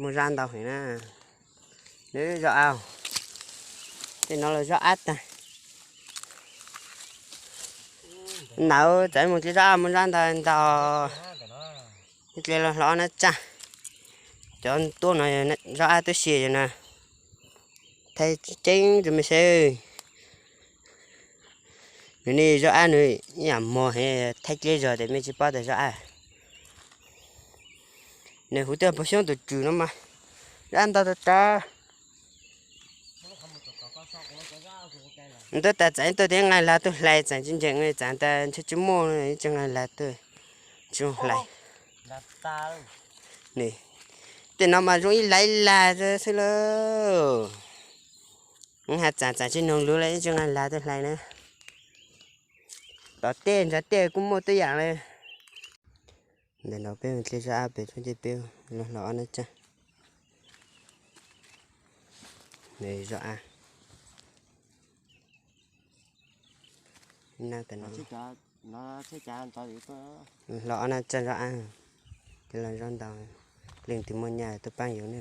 Muaj zaj ntau heev na. Nws zaj av, tej no los zaj av tag. Ntawd txawm mus cia zaj av muaj zaj ntau ntau. Ib cia los hlob na tsaj. Cov tuaj no zaj av tub si yog na. Thaij ceeb rau me seb. Nws ne zaj av nws ib yam mos heev, thaij cia zog tias mej tsis paub tias zaj av. Nws huv tias pog xyoob tus tswm no mas zaj av ntau tag tag. Ntuj tas txeev tuaj tias nqaij lag tuaj hlais txeev tsis ntseem, txeev tas ntshe tsis muaj tsis nqaij lag tuaj tsis hlais. Tej no mas zoo ib lag ib lag xwb lauj. Has txav txav tsis noog lug li, tsis nqaij lag tuaj hlais na. Tom tej ntsa tej kuj muaj tej yam li. Ntawm no peb mus dle zaj av pem txuj ces peb los hlob ob nab tsaj. Zaj av, nab tas no. Hlob ob nab tsaj zaj av, ces los zaj ntau. Leej twg muaj nyaj tuaj paab yus ne.